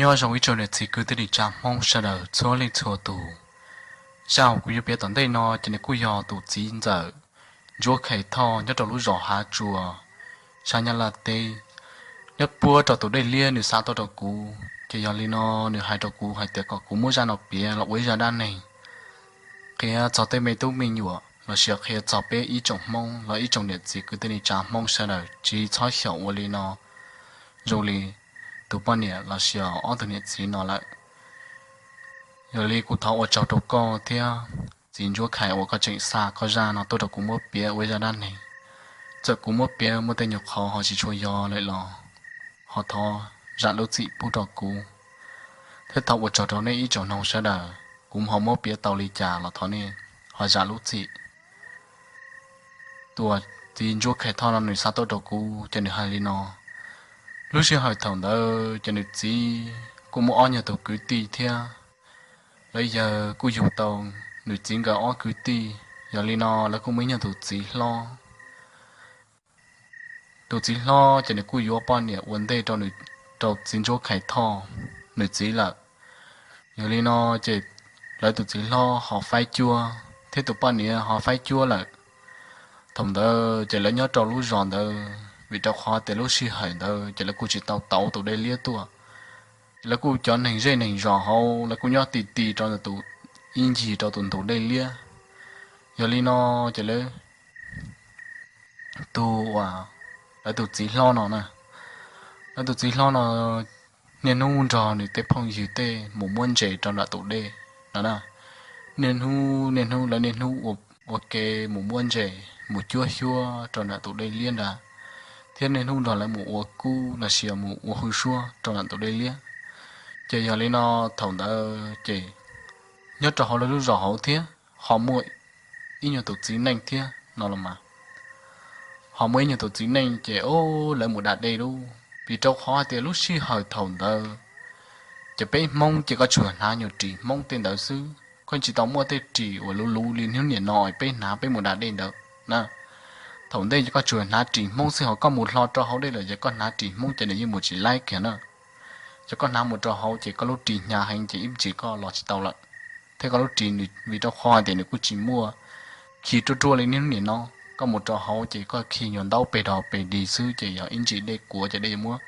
Nyob zoo ib tsoom niam txiv kwv tij neej tsa Hmoob sawv daws txhua leej txhua tus. Zaj uas kuv yuav piav tom ntej no ces nws kuj yog tus txiv ntxawm Ntsuab Khais Thoj nyob rau lub zos Hav Tsuas, sab Nyab Laj teb, nyob puab rau tus dej liab nws xa tuaj rau kuv. Ces yog li no nws hais rau kuv hais tias kom kuv muab zaj no piav los ua ib zaj dab neeg qhia txog tej me tub me nyuam los sis qhia txog peb ib tsoom Hmoob los ib tsoom niam txiv kwv tij neej tsa Hmoob sawv daws tsis txhob xyaum ua li no zoo li tus poj niam los sis ob tug niam txiv no lawm. Yog li kuv thov ua tsaug rau koj thiab txiv Ntsuab Khais uas koj tseem xa koj zaj no tuaj rau kuv muab piav ua ib zaj dab neeg. Txawm kuv muab piav muaj tej nyuag qhov ho tsis tshua yog lawm los ho thov zam lub txim pub rau kuv, thiab thov ua tsaug rau nej ib tsoom noog sawv daws. Kuv ho muab piav tau li cas los thov nej ho zam lub txim. Tus txiv Ntsuab Khais Thoj no nws xa tuaj rau kuv ces nws hais li no: Lub sij hawm thaum ntawd ces nws txiv kuj muaj ob nyuag tus kwv tij thiab. Lawv yawg kuj yug tau nws txiv nkawd ob kwv tij, yog li no lawv kuj muaj ib nyuag tus txiv hlob. Tus txiv hlob ces nws kuj yuav poj niam ua ntej rau nws, rau txiv Ntsuab Khais Thoj nws txiv lawm. Yog li no ces lawv tus txiv hlob ho faib cuab thiab tus poj niam ho faib cuab lawm. Thaum ntawd ces lawv nyob rau lub zos ntawd vim rau qhov tias lub sij hawm ntawd ces lawv kuj tsis tau tau tus dej liab tuaj, ces lawv kuj cov neeg zej neeg zos hauv lawv kuj nyob ti ti rau ntawm tus, ib ncig rau tus ntug dej liab. Yog li no ces lawv tus uas lawv tus txiv hlob no na, lawv tus txiv hlob no niaj hnub nrog nws tej phooj ywg tej mus muab ntses rau nram tus dej no na. Niaj hnub niaj hnub lawv niaj hnub ua ke mus muab ntses mus cuab xyuab rau nram tus dej liab ntawd, thiab niaj hnub nrog lawv mus ua kub los sis mus ua hwj suab rau nram tus dej liab. Ces yog li no thaum ntawd ces nyob rau hauv lawv lub zos hauv thiab ho muaj ib nyuag tus txiv neej thiab no los mas, ho muaj ib nyuag tus txiv neej ces lawv mus da dej lub, vim rau qhov hais tias lub sij hawm thaum ntawd ces peb Hmoob ces koj tsuas hnav nyuag ris Hmoob tej ntawd xwb, koj tsis tau muaj tej ris uas luv luv li hnub niam no peb hnav peb mus da dej ntawd na. Thaum ntej ces koj tsuas hnav ris Hmoob xwb, ho koj mus hlo rau hauv dej lawm ces koj hnav ris Hmoob ces nws yeej mus tsis laib kiag na. Ces koj hnav mus rau hauv ces koj lub ris hnyav heev ces ib ntsis koj los tsis tau lawm. Thiab koj lub ris vim rau qhov hais tias nws kuj tsis muaj khi ruaj ruaj li niaj hnub niam no, koj mus rau hauv ces koj khi nyuag ntaub pes dog pes dig xwb ces yog ib ntsis dej kuav ces dej yuav muab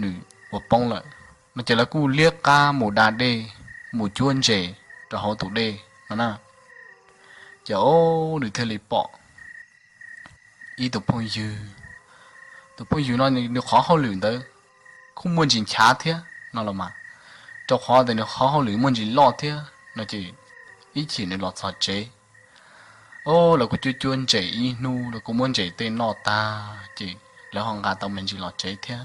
nws ua poob lawm. No ces lawv kuj liab qab mus da dej, mus cuab ntses rau hauv tus dej no na. Ces nws thiaj li pom ib tus phooj ywg, tus phooj ywg no nws qhov hauj lwm ntawd kuj muaj ntsis nchav thiab no los mas, rau qhov tias nws qhov hauj lwm muaj ntsis loj thiab no ces ib chim nws los txog tsev, o, lawv kuj cuab cuab ntses ib hnub, lawv kuj muab ntses tej noj tag ces lawv ho nqa tau me ntsis los tsev thiab.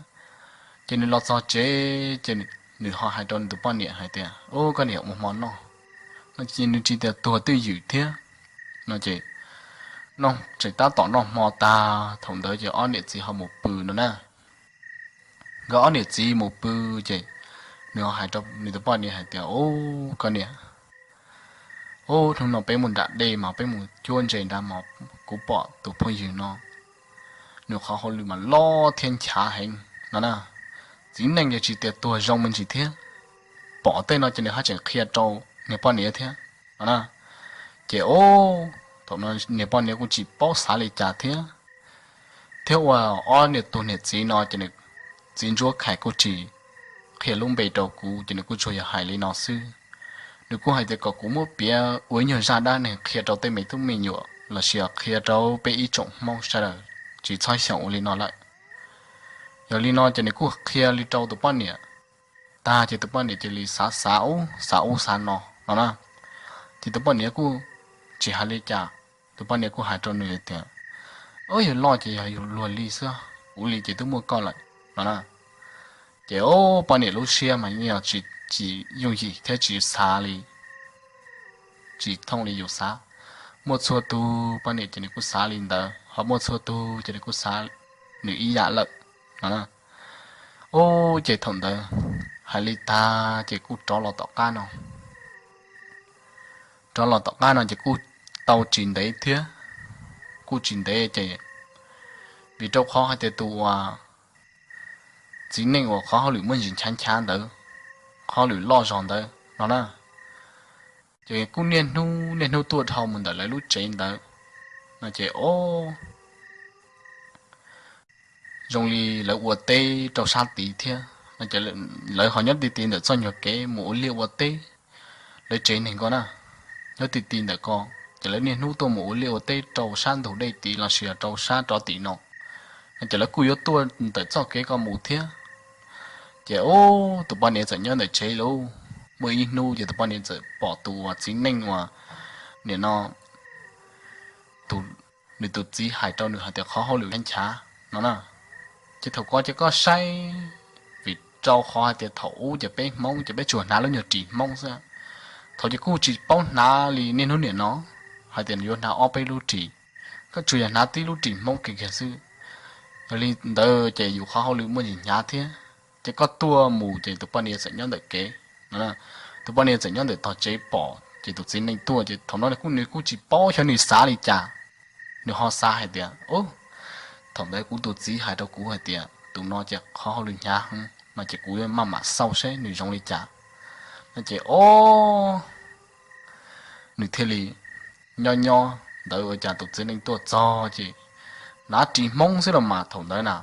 Ces nws los txog tsev ces nws ho hais rau nws tus poj niam hais tias, Ub, koj niam, ua hmo noj no ces nws tsis tias tuag twj ywm thiab no ces tseem tab tom noj hmo tag thaum ntawd ces ob niam txiv ho mus pw no na. Nkawd ob niam txiv mus pw ces nws ho hais rau nws tus poj niam hais tias, Ub, koj niam, ub, hnub no peb mus nram dej mas peb mus cuab ntses nrad mas kuv pom tus phooj ywg no, nws qhov hauj lwm mas loj thiab nchav heev no na. Txiv neej ces tsis tias tuag zoo me ntsis thiab. Pom tej no ces nws haj tseem qhia rau niag poj niam thiab no na. Ces o, thaum no niag poj niam kuj tsis paub xav li cas thiab. Thiab ua ob niag tus niam txiv no ces nws, txiv Ntsuab Khais kuj tsis qhia lub npe rau kuv ces nws kuj tsuas yog hais li no xwb. Nws kuj hais tias kom kuv muab piav ua ib nyuag zaj dab neeg qhia rau tej me tub me nyuam los sis qhia rau peb ib tsoom Hmoob sawv daws tsis txhob xyaum ua li no lawm. Yog li no ces nws kuj qhia li rau tus poj niam tag ces tus poj niam cia li xav xav ub xav ub xav no no na. Ces tus poj niam kuj tsis hais li cas, tus poj niam kuj hais rau nws tias, Ub, yog loj ces yog yus luag li xwb, kuv li ces twb muaj koj lawm no na. Ces o, poj niam lub siab mas yeej yog tsis, tsis yooj yim thiab tsis xav li, tsis thooj li yus xav. Muaj txhua tus poj niam ces nws kuj xav li ntawd, ho muaj txhua tus ces nws kuj xav nws ib yam lawm no na. Ub, ces thaum ntawd hais li tag ces kuj rov los tom qab no, rov los tom qab no ces kuj tau tsis ntev thiab, kuj tsis ntev ces vim rau qhov hais tias tus uas txiv neej uas qhov hauj lwm muaj ntsis nchav nchav ntawd, qhov hauj lwm loj zog ntawd no na. Ces kuj niaj hnub niaj hnub tuaj dhau mus ntawm lawv lub tsev ntawd no ces o zoo li lawv ua teb rau sab tid thiab no ces lawv ho nyob ti ti ntawm txoj nyuag kev mus ua liaj ua teb. Lawv tsev neeg ko na, nyob ti ti ntawm ko, ces lawv niaj hnub tuaj mus ua liaj ua teb rau sab ntug dej tid los sis rau sab rov tim no no ces lawv kuj yuav tuaj ntawm txoj kev ko mus thiab. Ces ub, tus poj niam txawm nyob ntawm tsev lauj, muaj ib hnub ces tus poj niam txawm pom tus uas txiv neej uas nim no nws tus txiv hais rau nws hais tias qhov hauj lwm nchav nchav no na. Ces thaum ko ces koj saib, vim rau qhov hais tias thaum ub ces peb Hmoob ces peb tsuas hnav lub nyuag ris Hmoob xwb. Thaum ces kuj tsis paub hnav li niaj hnub nim no hais tias yuav hnav ob peb lub ris, koj tsuas yog hnav tib lub ris Hmoob kiag kiag xwb. Yog li ntawd ces yus qhov hauj lwm muaj ntsis hnyav thiab. Ces koj tuaj mus ces tus poj niam txawm nyob ntawm kev no, tus poj niam txawm nyob ntawm tog tsev pom ces tus txiv neej tuaj ces thaum no nws kuj tsis paub xyov nws xav li cas, nws ho xav hais tias, thaum ntawd kuv tus txiv hais rau kuv hais tias tus no ces qhov hauj lwm hnyav heev no ces kuv maj mam xauj seb nws zoo li cas no ces o nws thiaj li nyob nyob ntawd ua cas tus txiv neej tuaj txog ces hnav ris Hmoob xwb los mas thaum ntawd na,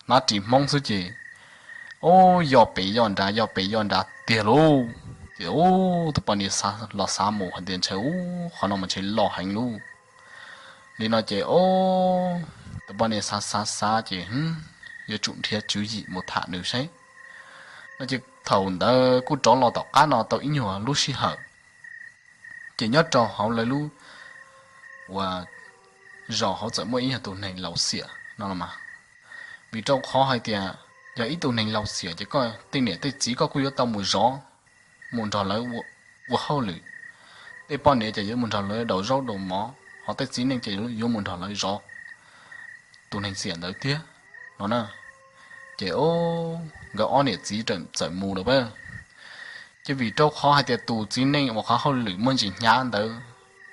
hnav ris Hmoob xwb ces o yog pem yog nrad yog pem yog nrad tiag lauj. Ces ub, tus poj niam los xav mus hais tias ntshai ub qhov no mas ntshai loj heev lauj. Li no ces o tus poj niam xav xav xav ces yuav tsum nrhiav tswv yim mus tham nws seb no ces thaum ntawd kuj rov los tom qab no tau ib nyuag lub sij hawm ces nyob rau hauv lawv lub uas zos hauv txawm muaj ib nyuag tus neeg laus xiam no los mas. Vim rau qhov hais tias yog ib tug neeg laus xiam ces koj tej niam tej txiv koj kuj yuav tau mus zov, mus nrog lawv ua hauj lwm. Tej poj niam ces yuav mus nrog lawv daus zaub daus mov, ho tej txiv neej ces yuav mus nrog lawv zov tus neeg xiam ntawd thiab no na. Ces nkawd ob niam txiv txawm mus lawm. Ces vim rau qhov hais tias tus txiv neej uas qhov hauj lwm muaj ntsis hnyav ntawd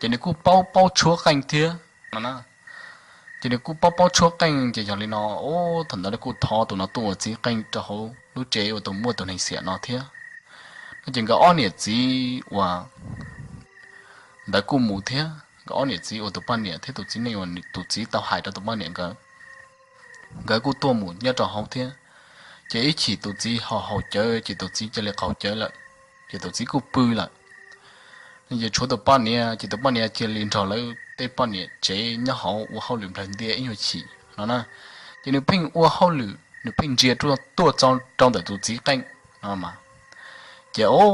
ces nws kuj paub paub tshuab qeej thiab no na. Ces nws kuj paub paub tshuab qeej ces yog li no, thaum ntawd nws kuj thov tus no tuaj ua txiv qeej rau hauv lub tsev uas tus muaj tus neeg xiam no thiab no ces nkawd ob niam txiv uas ntawd kuj mus thiab. Nkawd ob niam txiv uas tus poj niam thiab tus txiv neej uas tus txiv tau hais rau tus poj niam nkawd, nkawd kuj tuaj mus nyob rau hauv thiab. Ces ib chim tus txiv ho haus cawv ces tus txiv cia li qaug cawv lawm, ces tus txiv kuj pw lawm. Ces tshuav tus poj niam ces tus poj niam cia li nrog lawv tej poj niam tsev nyob hauv ua hauj lwm nplawg ntias ib nyuag chim no na. Ces nws pheej ua hauj lwm nws pheej ntsia tuaj rau ntawm tus txiv qeej no mas. Ces o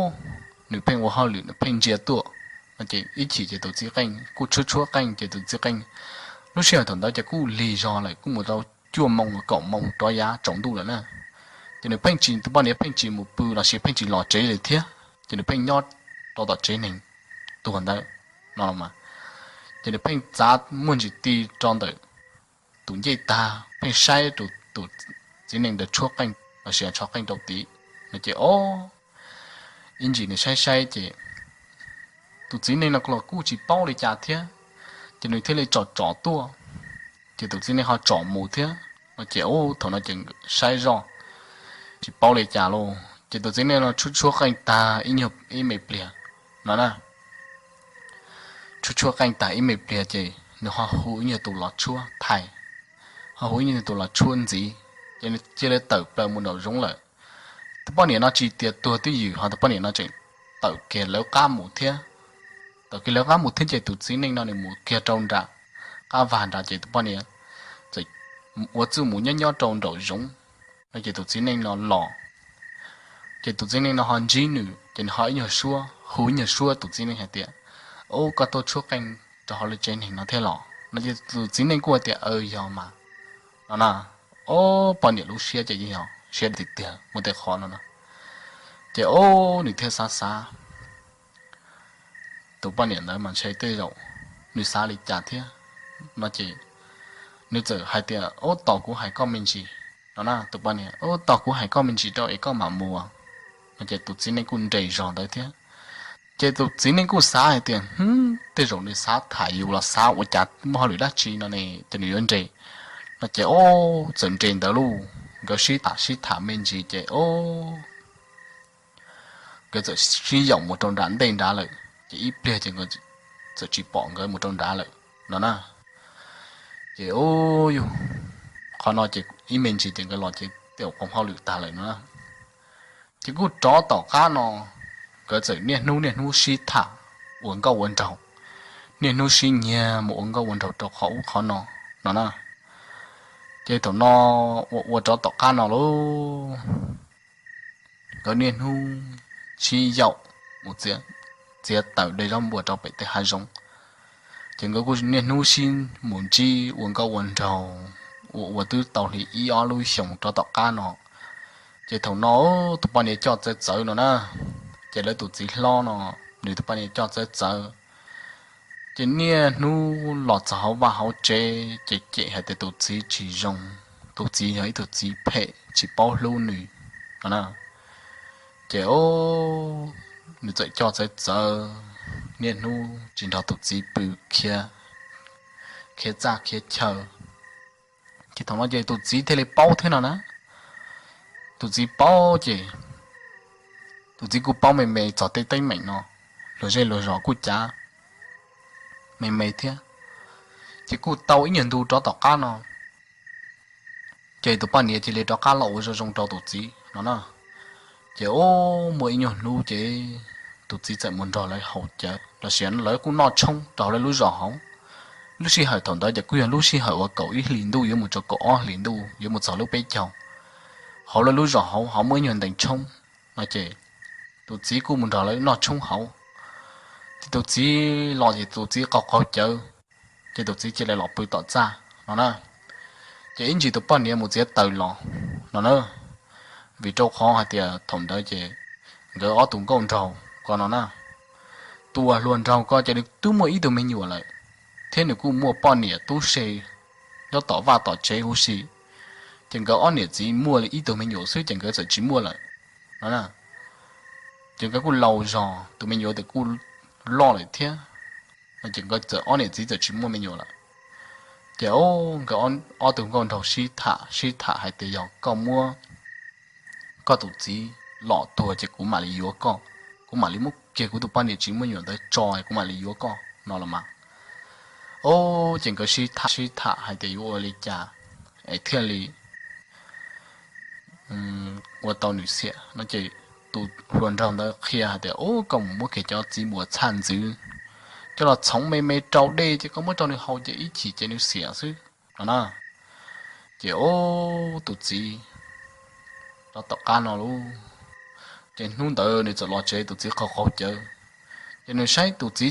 nws pheej ua hauj lwm nws pheej ntsia tuaj no ces ib chim ces tus txiv qeej kuj tshuab tshuab qeej ces tus txiv qeej lub sij hawm thaum ntawd ces kuj lig zog lawm kuj mus tau cuaj moo kaum moo rov yav tsaus ntuj lawm na. Ces nws pheej tsis, tus poj niam pheej tsis mus pw los sis pheej tsis los tsev li thiab ces nws pheej nyob rau tom tsev neeg tuag ntawd no los mas. Ces nws pheej txav muaj ntsis ti rau ntawm tus ncej tag pheej saib tus txiv neej ntawd tshuab qeej los sis tshuab qeej rau tid no ces o ib ntsis nws saib saib ces tus txiv neej no los kuj tsis paub li cas thiab, ces nws thiaj li tsom tsom tuaj. Ces tus txiv neej ho tsom mus thiab no ces ub thaum no ces saib zoj tsis paub li cas lauj ces tus txiv neej no tshuab tshuab qeej tag ib nyuag ib me pliag no na. Tshuab tshuab qeej tag ib me pliag ces nws ho hu ib nyuag tus los tshuab thaiv, ho hu ib nyuag tus los tshuab ntxiv, ces nws cia li tawm plaws mus nraum zoov lawm. Tus poj niam no tsis tias tuag twj ywm ho tus poj niam no tseem tawm kiag lawv qab mus thiab. Tawm kiag lawv qab mus thiab ces tus txiv neej no nws mus kiag rau nram qab vag nrad ces tus poj niam txawm ua txuj mus nyob nyob rau nraum zoov no ces tus txiv neej no los. Ces tus txiv neej no ho ntsib nws ces nws ho ib nyuag suab, hu ib nyuag suab tus txiv neej hais tias, Ub, koj tuaj tshuab qeej rau hauv lub tsev neeg no thiab los? No ces tus txiv neej kuj hais tias, Aw, yog mas, no na. Ob, poj niam lub siab ces yeej yog siab tiag tiag muaj tej qhov no na. Ces ob, nws thiaj xav xav, tus poj niam ntawd mas ntshe tej zaum nws xav li cas thiab no ces nws txawm hais tias, Ub, tos kuv hais koj me ntsis, no na. Tus poj niam, Ub, tos kuv hais koj me ntsis rau es koj mam mus. No ces tus txiv neej kuj nres zog ntawd thiab. Ces tus txiv neej kuj xav hais tias, Hm, tej zaum nws xav tham yus los xav ua cas muaj hauj lwm dab tsi no ne ces nws yuav nres. No ces ob, txawm nres ntawd lauj. nkawd sib tham sib tham me ntsis ces o, nkawd txawm sib yaum mus rau nram ntej nrad lawm, ces ib pliag ces nkawd txawm tsis pom nkawd mus rau nrad lawm no na. Ces o, yog qhov no ces ib me ntsis ces nkawd los ces tej zaum qhov hauj lwm tag lawm no na. Ces kuj rov tom qab no, nkawd txawm niaj hnub niaj hnub sib tham ua nkauj ua nraug, niaj hnub sib nyiag mus ua nkauj ua nraug rau qhov ub qhov no no na. Ces thaum no ua ua rov tom qab no lauj, nkawd niaj hnub sib yaum mus txiav taws de zaub npua rau pem tej hav zoov. Ces nkawd kuj niaj hnub sib mus ntsib ua nkauj ua nraug, ua ua twb tau li ib ob lub xyoos rov tom qab no. Ces thaum no tus poj niam coj txawv txawv no na, ces lawv tus txiv hlob no, nws tus poj niam coj txawv txawv. Ces niaj hnub los txog hauv vaj hauv tsev ces cem hais tias tus txiv tsis zoo, tus txiv yog ib tug txiv phem tsis paub hlub nws no na. Ces o, nws txawm coj txawv txawv, niaj hnub tsis nrog tus txiv pw, khiav, khiav txaj khiav chaw. Ces thaum no ces tus txiv thiaj li paub thiab no na. Tus txiv paub ces tus txiv kuj paub me me txog tej teeb meem no, luag zej luag zos kuj cav me me thiab. Ces kuj tau ib nyuag ntu rov tom qab no, ces tus poj niam cia li rov qab los ua zoo zoo rau tus txiv no na. Ces o, muaj ib nyuag hnub ces tus txiv txawm mus nrog lawv haus cawv los sis lawv kuj noj tshoob rau hauv lawv lub zos hauv. Lub sij hawm thaum ntawd ces kuj yog lub sij hawm uas kaum ib hlis ntuj yuav mus rau kaum ob hlis ntuj yuav mus txog lub peb caug. Hauv lawv lub zos hauv ho muaj ib nyuag ntees tshoob no ces tus txiv kuj mus nrog lawv noj tshoob hauv. Ces tus txiv los ces tus txiv qaug qaug cawv, ces tus txiv cia li los pw tom txaj no na. Ces ib ntsis tus poj niam mus txiav taws los no na, vim rau qhov hais tias thaum ntawd ces nkawd ob tug nkauj nraug ko no na, tus uas hluas nraug ko ces nws twb muaj ib tug me nyuam lawm, thiab nws kuj muaj poj niam tub se nyob tom vaj tom tsev huv si. Ces nkawd ob niam txiv muaj li ib tug me nyuam xwb ces nkawd txawm tsis muaj lawm no na. Ces nkawd kuj laus zog, tus me nyuam ces kuj loj lawm thiab, ces nkawd txawm ob niam txiv txawm tsis muaj me nyuam lawm. Ces nkawd ob tug nkauj nraug sib tham sib tham hais tias yog koj muab koj tus txiv lom tuag ces kuv mam li yuav koj, kuv mam li muab kiag kuv tus poj niam tsis muaj me nyuam ntawd tso, kuv mam li yuav koj no los mas. O, ces nkawd sib tham sib tham hais tias yuav ua li cas es thiaj li ua tau nws xiam no ces tus hluas nraug ntawd qhia hais tias, Ub, koj mus muab kiag cov txiv muas txhaj ntxwv coj los txhoov me me rau dej ces koj muab rau nws haus ces ib chim ces nws xiam xwb no na. Ces tus txiv rov tom qab no lauj, ces hnub ntawd nws txawm los tsev, tus txiv qaug qaug cawv, ces nws saib tus txiv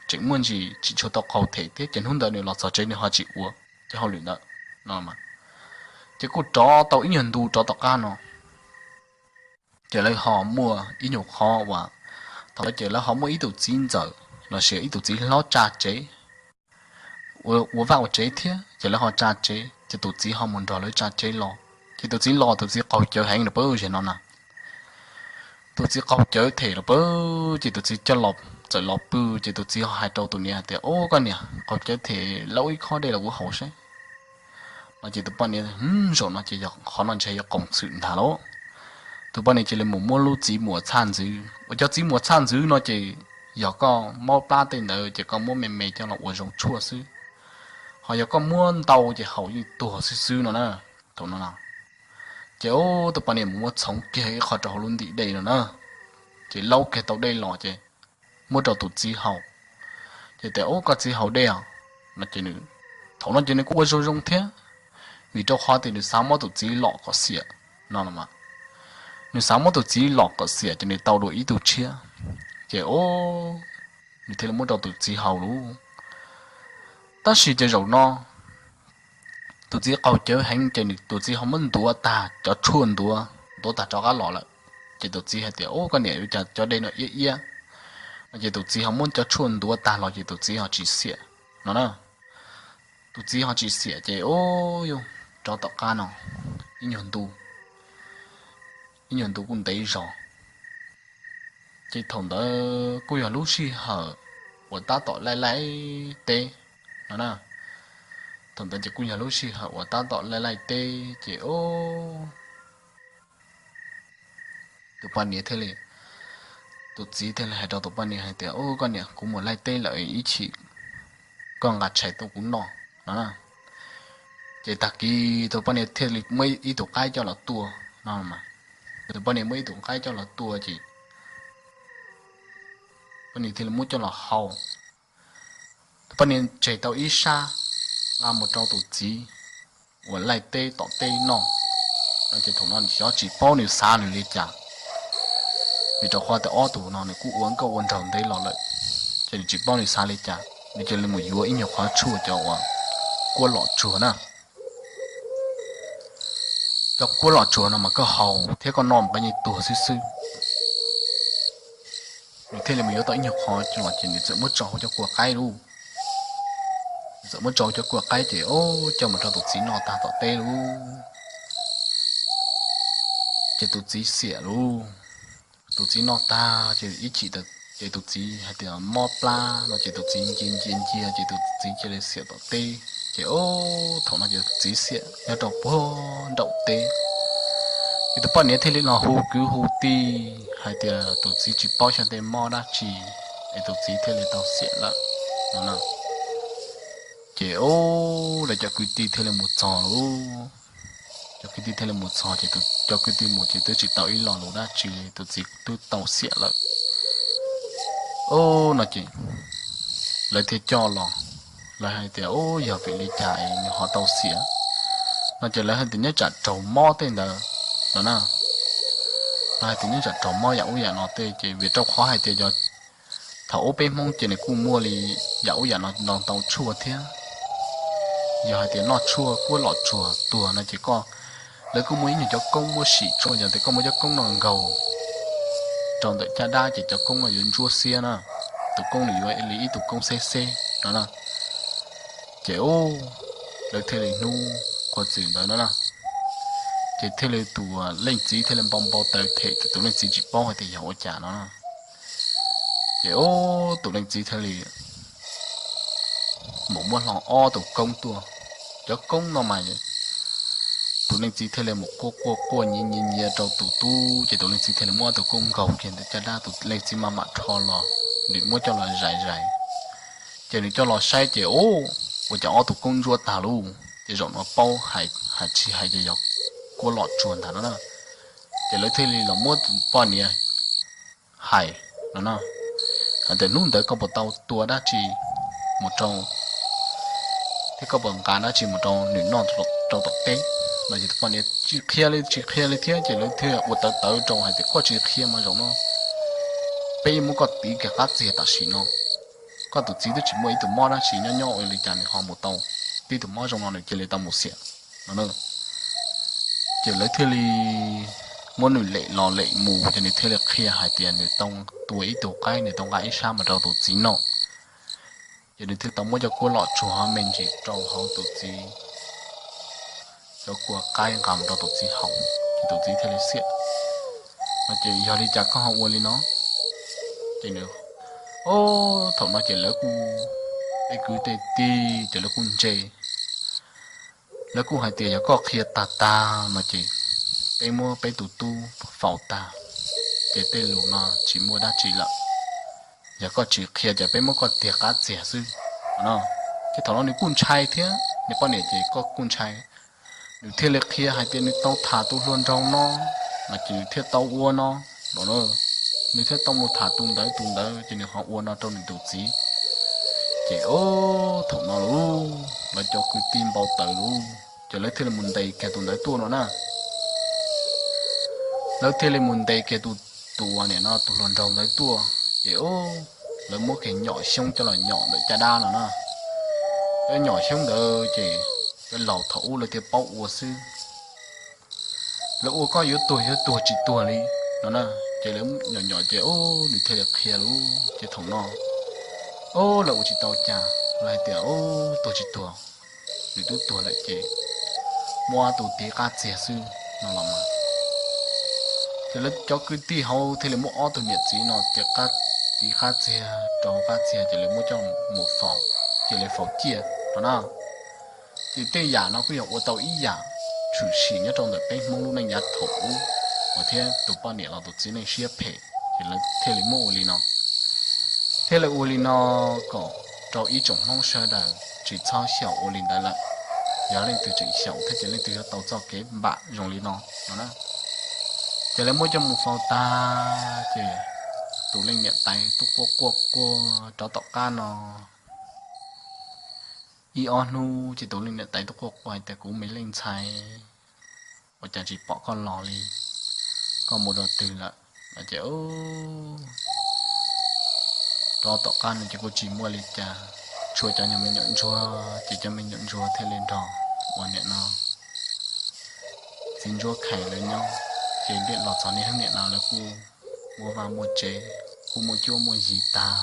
tseem muaj ntsis tsis tshua tau qaug them thiab, ces hnub ntawd nws los txog tsev nws ho tsis ua ces hauj lwm ntawd no. Ces kuj rov tau ib nyuag ntu rov tom qab no, ces lawv ho muaj ib nyuag qhov uas, thaum ntawd ces lawv ho muaj ib tug txiv ntxawm los sis ib tug txiv hlob tsa tsev, ua vaj ua tsev thiab, ces lawv ho tsa tsev, ces tus txiv ho mus nrog lawv tsa tsev los, ces tus txiv los tus txiv qaug cawv heev los pab zem no na. Tus txiv qaug cawv them los pab, ces tus txiv coj los, txawm los pw, ces tus txiv ho hais rau tus niam hais tias, Ub, koj niam, qaug cawv them, laub ib khob dej los kuv haus saib no. Ces tus poj niam, Zaum no ces yog qhov no ntshe yuav qoom xwm ntag lauj. Tus poj niam cia li mus muab lub txiv muas txhaj ntxwv, uas cov txiv muas txhaj ntxwv no ces yog koj mob plab tej ntawd ces koj muab me me coj los ua zoo tshuaj xwb, ho yog koj muab ntau ces haus yeej tuag xwb xwb no na. Thaum no ces tus poj niam mus muab txhoov kiag ib qho rau hauv lub ntim dej no na, ces laub kiag tau dej los ces muab rau tus txiv haus. Ces tias, Ub, koj txiv haus dej os no ces, thaum no ces nws kuj ua zoo zoo thiab, vim rau qhov tias nws xav muab tus txiv lom kom xiam no los mas. Nws xav muab tus txiv lom kom xiam ces nws tau dua ib tug tshiab, ces nws thiaj li muab rau tus txiv haus lauj. Tab sis ces zaum no tus txiv qaug cawv heev ces tus txiv ho muab ntuav tag cov tshuaj ntuav, ntuav tag rov qab los lawm. Ces tus txiv hais tias, Ub, koj niam, ua cas cov dej no iab iab no? Ces tus txiv ho muab cov tshuaj ntuav tag los ces tus txiv ho tsis xiam no na. Tus txiv ho tsis xiam ces, o, yog rov tom qab no ib nyuag ntu, ib nyuag ntu kuj ntev zog. Ces thaum ntawd kuj yog lub sij hawm uas tab tom laij laij teb no na. Thaum ntawd ces kuj yog lub sij hawm uas tab tom laij laij teb ces o, tus poj niam thiaj li, tus txiv thiaj li hais rau tus poj niam hais tias, Ub, koj niam, kuv mus laij teb lawm, ib chim koj nqa tshais tuaj kuv noj no. Ces tag kis tus poj niam thiaj li muab ib tug qaib coj los tua no. Tus poj niam muab ib tug qaib coj los tua ces poj niam thiaj li muab coj los hau. Tus poj niam tseg tau ib sab nqa mus rau tus txiv uas laij teb tom teb noj no ces thaum no xyov tsis paub nws xav nws li cas, vim rau qhov tias ob tug no nws kuj ua nkauj ua nraug ntev los lawm, ces nws tsis paub nws xav li cas, nws cia li mus yuav ib nyuag qhov tshuaj cov uas kuab lom tsuag na. Cov kuab lom tsuag no mas koj haus thiab koj noj mas koj yeej tuag xwb xwb. Nws thiaj li mus yuav tau ib nyuag qhov los ces nws txawm muab tso hauv cov kua qaib lauj. Nws txawm muab tso hauv cov kua qaib ces o, coj mus rau tus txiv noj tag tom teb lauj. Ces tus txiv xiam lauj. Tus txiv noj tag ces ib chim ces tus txiv hais tias mob plab no ces tus txiv ncia ncia ncia ces tus txiv cia li xiam tom teb. Ces o, thaum no ces tus txiv xiam nyob rau puag nraum teb. Ces tus poj niam thiaj li los hu kwv hu tij hais tias tus txiv tsis paub xyov tej mob dab tsi es tus txiv thiaj li tau xiam lawm no. Ces o, lawv cov kwv tij thiaj li mus txog lauj. Cov kwv tij thiaj li mus txog ces cov kwv tij mus ces twb tsis tau ib lo lus dab tsi li, tus txiv twb tau xiam lawm. O, no ces lawv thiaj coj los, lawv hais tias, Ub, yog vim li cas es nws ho tau xiam? No ces lawv hais tias nyob tsam raug mob tej ntawd no na. Lawv hais tias nyob tsam raug mob yam ub yam no tej ces vim rau qhov hais tias yog thaum ub peb Hmoob ces nws kuj muaj li yam ub yam no ntau ntau tshuaj thiab. Yog hais tias noj tshuaj kuab lom tsuag tuag no ces koj, lawv kuj muaj ib nyuag cov koob muab sim tshuaj, yog tias koj muab cov koob no nkaug rau ntawm caj dab ces cov koob no yuav ntsuab xiab na, tus koob nws yuav li ib tug koob xeb xeb no na. Ces u, lawv thiaj li hnub qhua txwm ntawd no na, ces thiaj li tus leej txiv thiaj li npau npau taws them tias tus leej txiv tsis paub hais tias yog ua cas no. Ces u, tus leej txiv thiaj li mus muab hlo ob tug koob tuaj. Cov koob no mas tus leej txiv thiaj li mus quaj quaj quaj nyiav nyiav nyiav rau tus tub, ces tus leej txiv thiaj li muab ob tug koob nkaug kiag ntawm caj dab, tus leej txiv maj mam rho los, nws muab coj los zais zais. Ces nws coj los saib ces u, ua cas ob tug koob ntsuab tag lauj, ces zaum no paub hais tsis hais ces yog kuab lom tsuag ntag no na. Ces lawv thiaj li los muab tus poj niam hais no na, hais tias hnub ntawd koj puas tau tua dab tsi mus rau, thiab koj puas nqa dab tsi mus rau nws noj rau tom teb no. Ces tus poj niam tsis qhia li tsis qhia li thiab, ces lawv thiaj ua tawv tawv rau hais tias koj tsis qhia mas zaum no peb muab koj tiv kiag qab txiag tam sim no. Koj tus txiv twb tsis muaj ib tug mob dab tsi, nyob nyob ua li cas nws ho mus tau tib tug mob zoo no, nws cia li tau mus xiam no. Ces lawv thiaj li muab nws lem los lem mus, ces nws thiaj li qhia hais tias nws tau tua ib tug qaib, nws tau nqa ib sab mus rau tus txiv noj. Ces nws thiaj tau muab cov kuab lom tsuag me ntsis rau hauv tus txiv, cov kua qaib nqa mus rau tus txiv haus, ces tus txiv thiaj li xiam no. Ces yog li cas koj ho ua li no? Ces nws, o, thaum no ces lawv kuj, tej kwv tej tij ces lawv kuj ntse, lawv kuj hais tias yog koj qhia tag tag no ces peb muab peb tus tub faus tag, ces tej lus no tsis muaj dab tsi lawm. Yog koj tsis qhia ces peb muab koj tiag qab txiag xwb no. Ces thaum no nws kuj ntshai thiab, nws poj niam ces kuj ntshai. Nws thiaj li qhia hais tias nws tau tham tus hluas nraug no, no ces nws thiaj tau ua no, nws thiaj tau mus tham tus ntawd tus ntawd ces nws ho ua no rau nws tus txiv. Ces o, thaum no lauj, lawv cov kwv tij npau taws lauj, ces lawv thiaj li mus ntes kiag tus ntawd tuaj no na. Lawv thiaj li mus ntes kiag tus, tus uas nim no tus hluas nraug ntawd tuaj, ces lawv muab kiag nyom xyoob coj los nyom ntawm caj dab no na. Lawv nyom xyoob ntawd ces lawv laus thaum ub lawv thiaj paub ua xwb. Lawv ua koj yuav tuag yuav tuag tsis tuag li no na. Ces lawv nyom nyom ces nws thiaj li qhia lauj, ces thaum no o, lawv ua tsis tau cas, lawv hais tias o, tuag tsis tuag, nws twb tuag lawm ces muab tus tiv qab txiag xwb no los mas. Ces lawv cov kwv tij hauv thiaj li muab ob tug niam txiv no tiv qab, tiv qab txiag rau hauv qab txiag ces lawv muab coj mus faus, cia li faus ciaj no na. Ces tej yam no kuj yog ua tau ib yam tshwm sim nyob rau ntawm peb Hmoob lub neej yav thaum ub uas thiab tus poj niam los tus txiv neej siab phem, ces lawv thiaj li muab ua li no, thiaj li ua li no kom rau ib tsoom Hmoob sawv daws tsis txhob xyaum ua li ntawd lawm. Yog leej twg tseem xyaum thiab ces leej twg yuav tau txoj kev npam zoo li no no na. Ces lawv muab coj mus faus tag ces tus leej niam tais tuaj quaj quaj quaj rov tom qab no ib ob hnub ces tus leej niam tais tuaj quaj quaj hais tias, kuv me leej ntxhais, ua cas tsis pom koj los li? Koj mus rau twg lawm? Ces rov tom qab no ces kuj tsis muaj li cas, tshuav cov me nyuam ntsuag ces cov me nyuam ntsuag thiaj li nrog ua niam no txiv ntsuab khais lawv nyob. Ces los txog niaj hnub niam no lawv kuj muaj vaj muaj tsev, kuj muaj cuab muaj yig tag.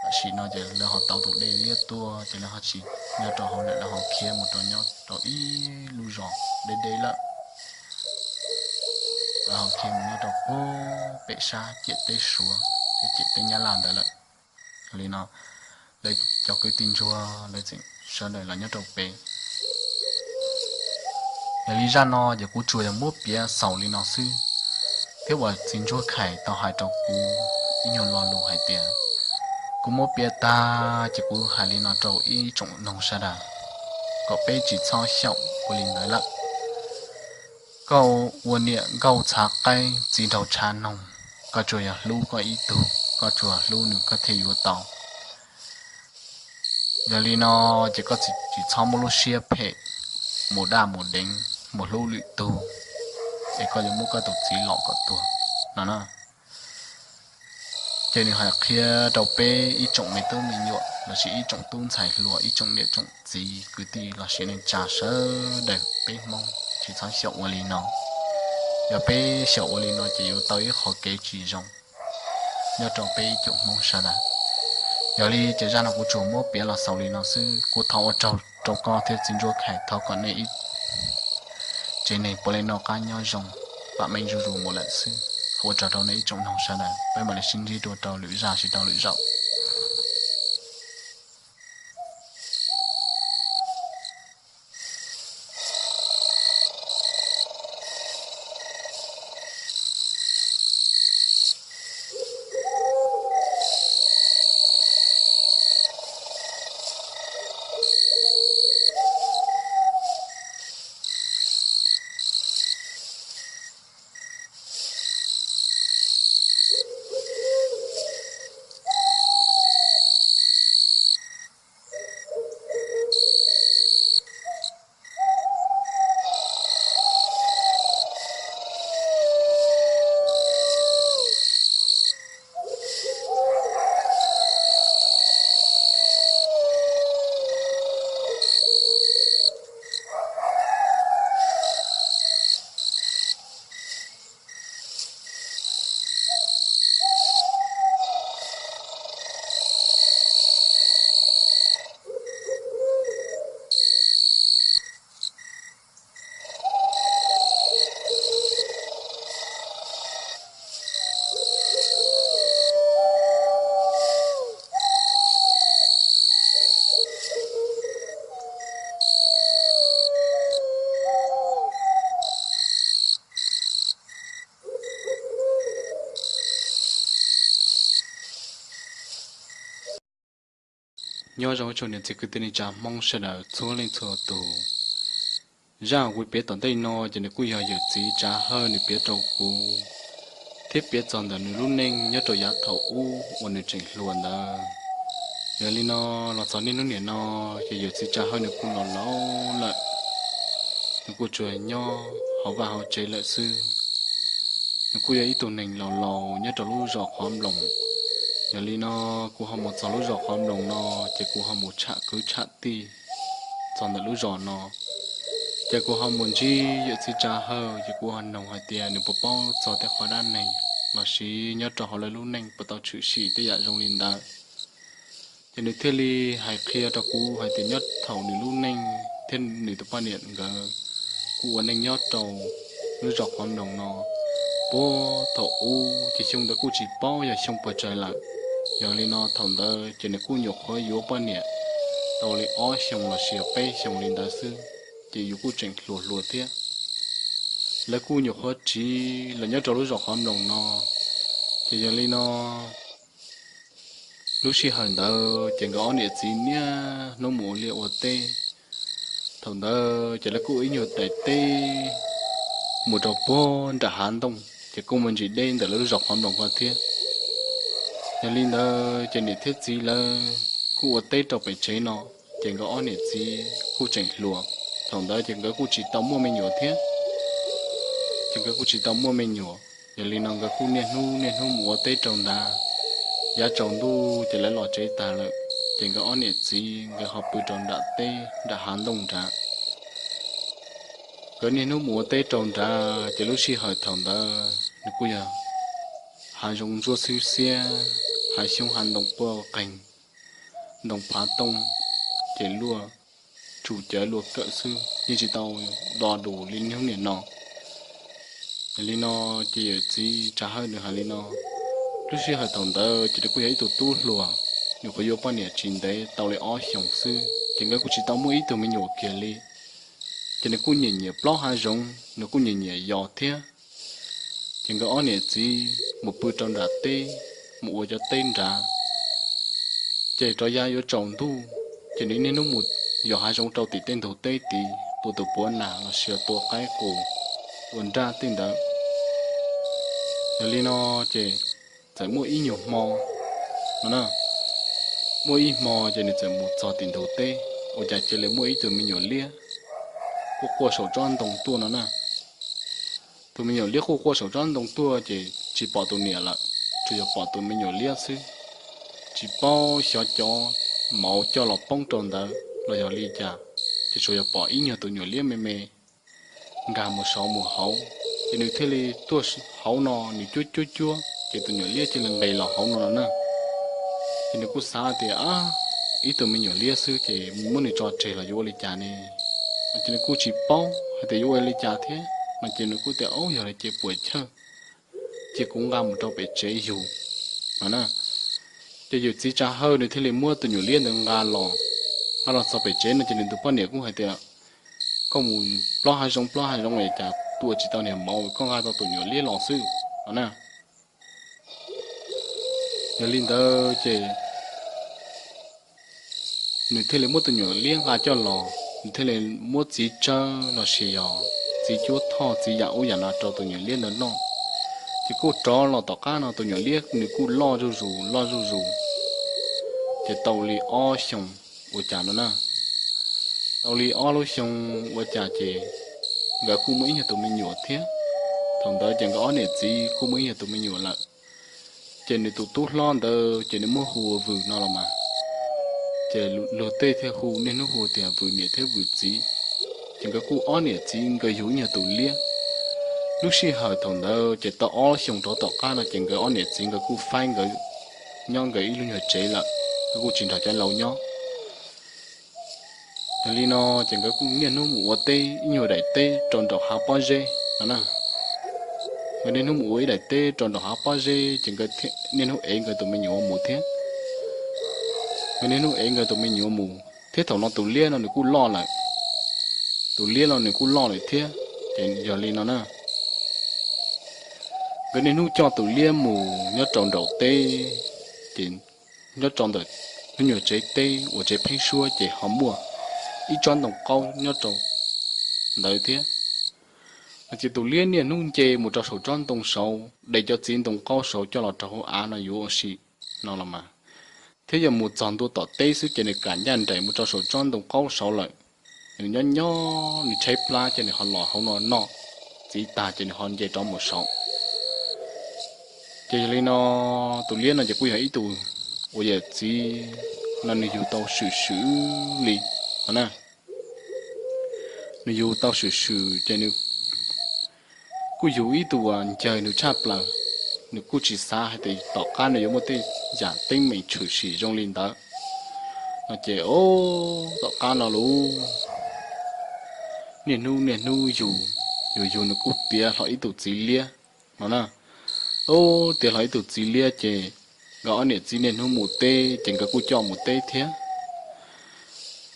Tam sim no ces lawv ho tau tus dej liab tuaj ces lawv ho tsis nyob rau hauv lawm, lawv ho khiav mus rau nyob rau ib lub zos deb deb lawm. Lawv ho khiav mus nyob rau pem sab ciam teb Suav thiab ciam teb Nyab Laj ntawd lawm. Yog li no lawv cov kwv tij ntsuag lawv tseem sawv daws los nyob rau pem. Yog li zaj no ces kuv tsuas yog muab piav xaus li no xwb, thiab uas txiv ntsuab khais tau hais rau kuv ib nyuag lo lus hais tias, kuv muab piav tag ces kuv hais li no rau ib tsoom noog sawv daws kom peb tsis txhob xyaum ua li ntawd lawm. Koj ua niam nkauj txhav qaib txiv nraug tshav noog, koj tsuas yog hlub koj ib tug, koj tsuas hlub nws koj thiaj yuav tau. Yog li no ces koj tsis txhob muab lub siab phem mus daj mus deev mus hlub lwm tug, es koj yuav muab koj tus txiv lom kom tuag no na. Ces nws hais qhia rau peb ib tsoom me tub me nyuam lossis ib tsoom tub ntxhais hluas, ib tsoom niam tsoom txiv, kwv tij lossis neej tsa sawv daws peb Hmoob tsis txhob xyaum ua li no. Yog peb xyaum ua li no ces yuav tau ib qho kev tsis zoo nyob rau peb ib tsoom Hmoob sawv daws. Yog li ces zaj no kuv tsuas muab piav los xaus li no xwb. Kuv thov ua tsaug rau koj thiab txiv ntsuab khais, thov kom nej ib tsev neeg puav leej noj qab nyob zoo, vam meej zuj zus mus lawm xwb. Ua tsaug rau nej ib tsoom noog sawv daws, peb mam li sib ntsib dua rau lwm zaj tsis rau lwm zaus. Nyob zoo ib tsoom niam txiv kwv tij neej tsa Hmoob sawv daws txhua leej txhua tus. Zaj kuv piav tom ntej no ces nws kuj yog yawm txiv Tsav Hawj nws piav rau kuv, thiab piav txog ntawm nws lub neej nyob rau yav thaum ub uas nws tseem hluas ntawd. Yog li no los txog niaj hnub niam no ces yawm txiv Tsav Hawj nws kuj los laus lawm, nws kuj tsuas nyob hauv vaj hauv tsev lawm xwb. Nws kuj yog ib tug neeg laus laus nyob rau lub zos Qhov Nploos. Yog li no kuv ho mus txog lub zos Qhov Nploos no ces kuv ho mus tsham kwv tsham tij txog ntawm lub zos no. Ces kuv ho mus ntsib yawm txiv Tsav Hawj ces kuv ho noog hais tias nws puas paub txog tej qhov dab neeg lossis nyob rau hauv lawv lub neej puas tau tshwm sim tej yam zoo li ntawd. Ces nws thiaj li hais qhia rau kuv hais tias nyob thaum nws lub neej thiab nws tus poj niam nkawd kuj ua neej nyob rau lub zos Qhov Nploos no. Puag thaum ub ces xyoo ntawd kuj tsis paub yog xyoo puas tsawg lawm. Yog li no thaum ntawd ces nws kuj nyuam qhuav yuav poj niam tau li ob xyoos los sis peb xyoos li ntawd xwb, ces yus kuj tseem hluas hluas thiab. Lawv kuj nyuam qhuav tsiv los nyob rau lub zos qhov mloog no, ces yog li no, lub sij hawm ntawd ces nkawd ob niam txiv niaj hnub mus ua liaj ua teb. Thaum ntawd ces lawv kuj ib nyuag daim teb mus rau puag nram hav ntooj, ces kuj muaj ntsis deb ntawm lawv lub zos qhov mloog ko thiab. Yog li ntawd ces niam thiab txiv lawv kuj ua teb rau pem tsev no, ces nkawd ob niam txiv kuj tseem hluas. Thaum ntawd ces nkawd kuj tsis tau muaj me nyuam thiab, ces nkawd kuj tsis tau muaj me nyuam. Yog li no nkawd kuj niaj hnub niaj hnub mus ua teb rau nrad. Yav tsaus ntuj ces lawv los tsev tag lawm, ces nkawd ob niam txiv nkawd ho pw rau nram teb nram hav ntooj nrad. Nkawd niaj hnub mus ua teb rau nrad, ces lub sij hawm thaum ntawd nws kuj yog hav zoov ntsuab xwb xiab, hav xyoob hav ntoo quaj qeeg, ntoo phav tooj ces luaj tsum cawv luaj kawm xwb, yeej tsis tau do dus li hnub niaj no. Yog li no ces yawm txiv Tsav Hawj nws hais li no, lub sij hawm thaum ntawd ces nws kuj yog ib tug tub hluas, nws nyuam qhuav yuav poj niam tsis ntev tau li ob xyoos xwb, ces nkawd kuj tsis tau muaj ib tug me nyuam kiag li. Ces nws kuj nyiam nyiam plob hav zoov, nws kuj nyiam nyiam yos thiab. Ces nkawd ob niam txiv mus pw rau nram teb, mus ua cov teb nrad. Ces rov yav yuav tsaus ntuj, ces nws niaj hnub mus yos hav zoov rau tim tej ntug teb tid, tua tus puav nas los sis tua qaib qus, tua nraj tej ntawd. Yog li no ces txawm muaj ib nyuag hmo no na, muaj ib hmo ces nws txawm mus txog tim ntug teb, ua cas cia li muaj ib tug me nyuam liab quaj quaj saum tsob ntoo tuaj no na. Tus me nyuam liab quaj quaj saum tsob ntoo tuaj ces tsis pom tus niam lawm, tsuas yog pom tus me nyuam liab xwb. Tsis paub xyov cov mauv coj los poob rau ntawd los yog li cas, ces tsuas yog pom ib nyuag tus nyuam liab me me nkag mus saud mus hauv, ces nws thiaj li tuaj hauv no, nws cuab cuab cuab ces tus nyuam liab cia li nqis los hauv no no na. Ces nws kuj xav tias, ab, ib tug me nyuam liab xwb ces muab nws tso tseg los yuav ua li cas ne? Ces nws kuj tsis paub hais tias yuav ua li cas thiab no, ces nws kuj tias, aub, yog li ces puas chawj, cia kuv nqa mus rau pem tsev yug no na. Ces yawm txiv Tsav Hawj nws thiaj li muab tus nyuam liab ntawd nqa los, nqa los txog pem tsev no ces nws tus poj niam kuj hais tias, koj mus plob hav zoov plob hav zoov es cas tua tsis tau niag mauv, koj nqa tau tus nyuam liab los xwb no na. Yog li ntawd ces nws thiaj li muab tus nyuam liab nqa coj los, nws thiaj li muab txiv tsawb los sis yog txiv cuab thoj txiv yam ub yam no rau tus nyuam liab ntawd noj. Ces kuj rov los tom qab no tus nyuam liab nws kuj loj zuj zus loj zuj zus, ces tau li ob xyoos ua cas no na. Tau li ob lub xyoo ua cas ces nkawd kuj muaj ib nyuag tus me nyuam thiab. Thaum ntawd ces nkawd ob niam txiv kuj muaj ib nyuag tus me nyuam lawm. Ces nws tus tub hlob ntawd ces nws muab hu ua Vwm no los mas, ces luag tej thiaj hu niaj hnub hu tias Vwm niam thiab Vwm txiv. Ces nkawd kuj ob niam txiv nkawd yug ib nyuag tus liab. Lub sij hawm thaum ntawd ces tau ob xyoos rov tom qab no ces nkawd ob niam txiv nkawd kuj faib nkawd nyob nkawd ib lub nyuag tsev lawm, nkawd kuj tsis nrog cov laus nyob. Yog li no ces nkawd kuj niaj hnub mus ua teb ib nyuag daim teb rau nraum hav pob zeb no na. Nkawd niaj hnub mus ua ib daim teb rau nraum hav pob zeb ces nkawd niaj hnub ev nkawd tus me nyuam mus thiab. Nkawd niaj hnub ev nkawd tus me nyuam mus thiab, thaum no tus liab no nws kuj loj lawm. Tus liab no nws kuj loj lawm thiab. Ces yog li no na, nkawd niaj hnub coj tus liab mus nyob rau nraum teb, ces nyob rau ntawm hnub nyuag tsev teb uas tsev pheeb suab ces ho muaj ib tsob ntoo qaub nyob rau ntawd thiab. Ces tus liab niaj hnub nce mus rau saum tsob ntoo saud, de cov txiv ntoo qaub saud coj los rau hauv av no yuav ua si no los mas, thiab yog mus txog ntua tom teb xwb ces nws kam ncaj nraim mus rau saum tsob ntoo qaub saud lawm. Nws nyob nyob nws tshaib plab ces nws ho los hauv no noj, txiv tag ces nws ho nce rov mus saud. Ces yog li no, tus liab no ces kuj yog ib tug uas yawm txiv no nws yug tau swm swm li no na. Nws yug tau swm swm ces nws kuj yug ib tug uas ncawg nws tshaj plaws. Nws kuj tsis xav hais tias tom qab nws yuav muaj tej yam teeb meem tshwm sim zoo li ntawd no ces, o, tom qab no lauj, niaj hnub niaj hnub yug, yug yug nws kuj tiav hlo ib tug txiv liab no na. Ub, tiav hlo ib tug txiv liab ces nkawd ob niam txiv niaj hnub mus teb ces nkawd kuj coj mus teb thiab.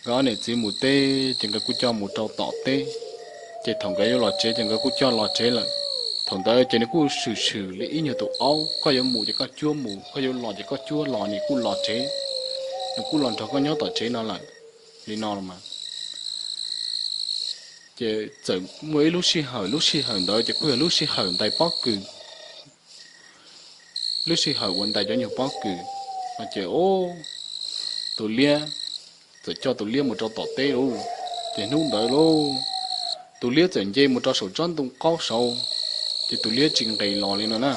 nkawd ob niam txiv mus teb ces nkawd kuj coj mus rau tom teb. Ces thaum nkawd yuav los tsev ces nkawd kuj coj los tsev lawm. Thaum ntawd ces nws kuj swm swm li ib nyuag tus aub, koj yuav mus ces koj cuab mus, koj yuav los ces koj cuab los, nws kuj los tsev, nws kuj los nrog koj nyob tom tsev no lawm. Li no los mas, ces txawm muaj ib lub sij hawm, lub sij hawm ntawd ces kuj yog lub sij hawm ntais pob kws, lub sij hawm uas ntais cov nyuag pob kws no ces tus liab txawm coj tus liab mus rau tom teb lauj. Ces hnub ntawd lauj, tus liab txawm nce mus rau saum tsob ntoo qaub saud, ces tus liab tsis nqis los li no na.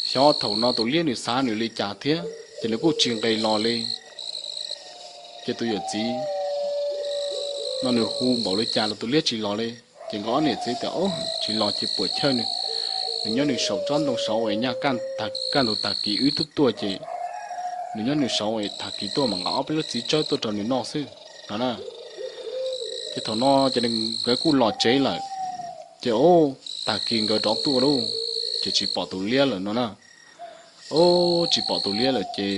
Xyov thaum no tus liab nws xav nws li cas thiab ces nws kuj tsis nqis los li. Ces tus yawm txiv no nws hu npaum li cas los tus liab tsis los li. Ces nkawd ob niam txiv tias, Au, tsis los ces puam chawj nws, nws nyob nws saum tsob ntoo saud es nyaj kaj ntug tag kis wb twb tuaj ces nws nyob nws saud es tag kis tuaj mam nqa ob peb lub txiv tsawb tuaj rau nws noj xwb no na. Ces thaum no ces nkawd kuj los tsev lawm. Ces ua tag kis nkawd rov tuaj lauj, ces tsis pom tus liab lawm no na. Ua tsis pom tus liab lawm ces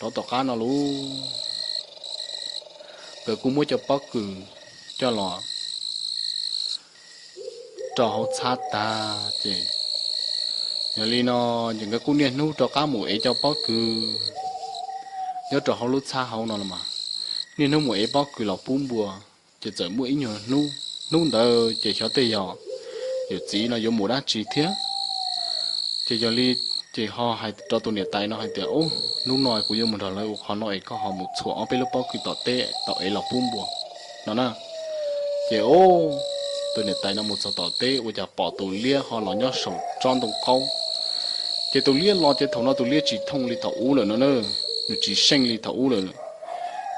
rov tom qab no lauj, nkawd kuj muab cov pob kws coj los rau hauv txhab tag ces yog li no ces nkawd kuj niaj hnub rov qab mus ev cov pob kws nyob rau hauv lub txhab hauv no los mas, niaj hnub mus ev pob kws los pub npua. Ces txawm muaj ib nyuag hnub, hnub ntawd ces xyov tej yog yawm txiv no yuav mus dab tsi thiab. Ces yog li ces ho hais rau tus niam tais no hais tias, Ub, hnub no kuv yuav mus nrog lawv ua qhov no es koj ho mus txhuam ob peb lub pob kws tom teb tau ev los pub npua no na. Ces ub, tus niam tais no mus txog tom teb ua cas pom tus liab ho los nyob saum tsob ntoo qaub. Ces tus liab los ces thaum no tus liab tsis thooj li thaum ub lawm no na, nws tsis seej li thaum ub lawm.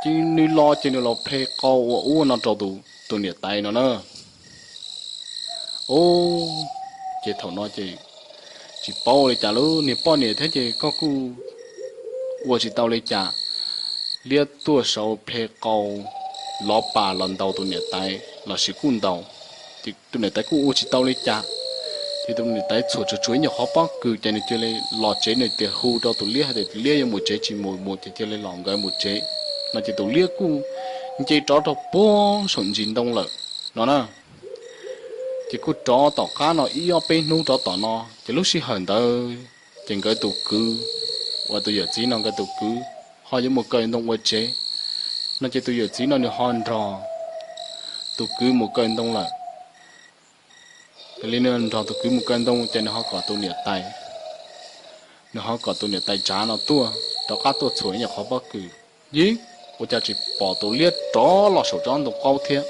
Ces nws los ces nws los ple qau ua ub no rau tus niam tais no na. Ub, ces thaum no ces tsis paub li cas lub niag poj niam thiab ces koj kuj ua tsis tau li cas. Liab tuaj saud ple qau lov pas los ntaus tus niam tais lossis kuj ntaus, ces tus niam tais kuj ua tsis tau li cas. Ces tus niam tais txhuam tsuas tsuas ib nyuag qhov pob kws ces nws cia li los tsev, nws tias hu rau tus liab hais tias tus liab yuav mus tsev tsis mus mus ces cia li los nkawd mus tsev no ces tus liab kuj nce rov rau puag saum ntsis ntoo lawm no na. Ces kuj rov tom qab no ib ob peb hnub rov tom no ces lub sij hawm ntawd ces nkawd tus kwv, uas tus yawm txiv no nkawd tus kwv ho yuav mus kaw ntoo ua tsev no ces tus yawm txiv no nws ho nrog tus kwv mus kaw ntoo lawm. Yog li nws nrog tus kwv mus kaw ntoo ces nws ho kom tus niam tais, nws ho kom tus niam tais tsav no tuaj rov qab tuaj txhuam ib nyuag qhov pob kws. Yib, ua cas tsis pom tus liab rov los saum tsob ntoo qaub thiab.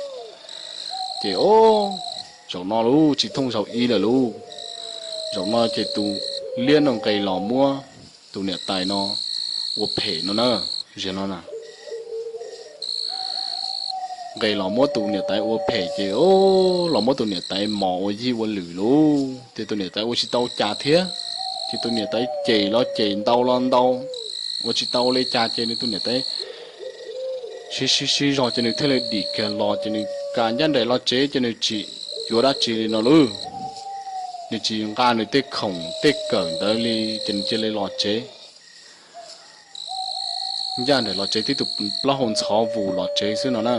Ces ub, zaum no lauj tsis thooj zaum ib lawm lauj. Zaum no ces tus liab no nqis los muab tus niam tais no ua phem no na, ziag no na. Nqis los muab tus niam tais ua phem ces los muab tus niam tais mos ua yij ua lwm lauj, ces tus niam tais ua tsis tau cas thiab. Ces tus niam tais cem los cem, ntaus los ntaus, ua tsis tau li cas ces nws tus niam tais siv siv siv zog ces nws thiaj li dim kiag los ces nws kam ncaj nraim los tsev ces nws tsis yuav dab tsi li no lauj. Nws tsis nqa nws tej khoom tej kawm ntawd li ces nws cia li los tsev. Ncaj nraim los tsev tib tug plaub hau ntxhov vus los tsev xwb no na.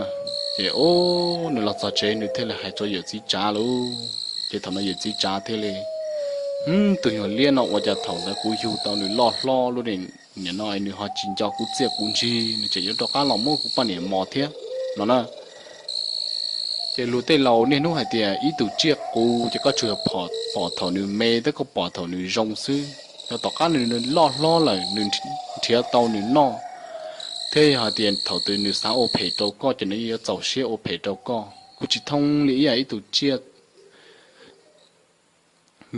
Ces ub, nws los txog tsev nws thiaj li hais rau yawm txiv tsav lauj. Ces thaum no yawm txiv tsav thiaj li, Ub, tus nyuag liab no ua cas thaum ntawd kuv yug tau nws loj hlob lub niam no nws ho tsis nco kuv txiaj kuv ntsig, nws tseem yuav rov qab los muab kuv poj niam mos thiab no na. Ces luag tej laus niaj hnub hais tias ib tug tsiaj qus ces koj tsuas pom thaum nws me thiab koj pom thaum nws zoo xwb. Yog tom qab nws loj hlob lawm nws nrhiav tau nws noj, thiab yog hais tias thaum twg nws xav ua phem rau koj ces nws yuav txaus siab ua phem rau koj. Kuv tsis thooj li ib yam ib tug tsiaj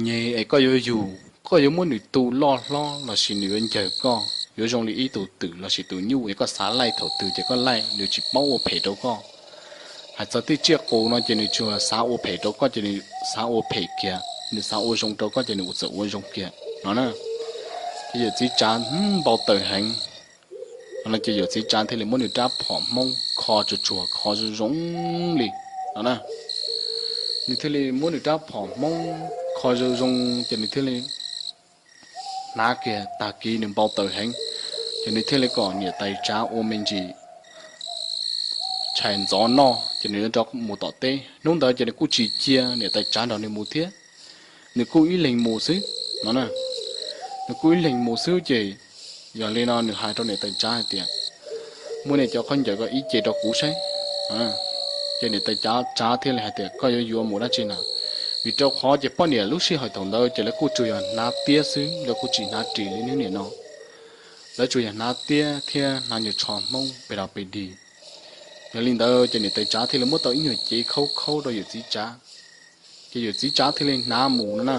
nyeg es koj yuav yug, koj yuav muab nws tu loj hlob lossis nws yuav ncawg koj, yuav zoo li ib tug twm lossis tus nyuj es koj xav laij thaum twg ces koj laij, nws tsis paub ua phem rau koj. Hais txog tej tsiaj qus no ces nws tsuas xav ua phem rau koj ces nws xav ua phem kiag, nws xav ua zoo rau koj ces nws txawm ua zoo kiag no na. Ces yawm txiv tsav npau taws heev no ces yawm txiv tsav thiaj li muab nws rab phom hmoob kho tsuag tsuag kho zoo zoo li no na. Nws thiaj li muab nws rab phom hmoob kho zoo zoo ces nws thiaj li hnav kiag, tag kis nws npau taws heev, ces nws thiaj li kom niam tais tsav ua me ntsis tshais ntxov noj ces nws yuav rov mus tom teb. Hnub ntawd ces nws kuj tsis cia niam tais tsav nrog nws mus thiab, nws kuj ib leeg mus xwb no na. Nws kuj ib leeg mus xwb ces yog li no nws hais rau niam tais tsav hais tias, muab nej cov khaub ncaws ko ib ce rau kuv saib. Ces niam tais tsav thiaj li hais tias, koj yuav yuav mus dab tsi na? Vim rau qhov ces poj niam lub sij hawm thaum ntawd ces lawv kuj tsuas yog hnav tiab xwb, lawv kuj tsis hnav ris li hnub niam no. Lawv tsuas yog hnav tiab thiab hnav nyuag tsho Hmoob pes rau pes dig. Yog li ntawd ces niam tais tsav thiaj li muab tau ib nyuag cev khaub khaub rau yawm txiv tsav, ces yawm txiv tsav thiaj li hnav mus no na.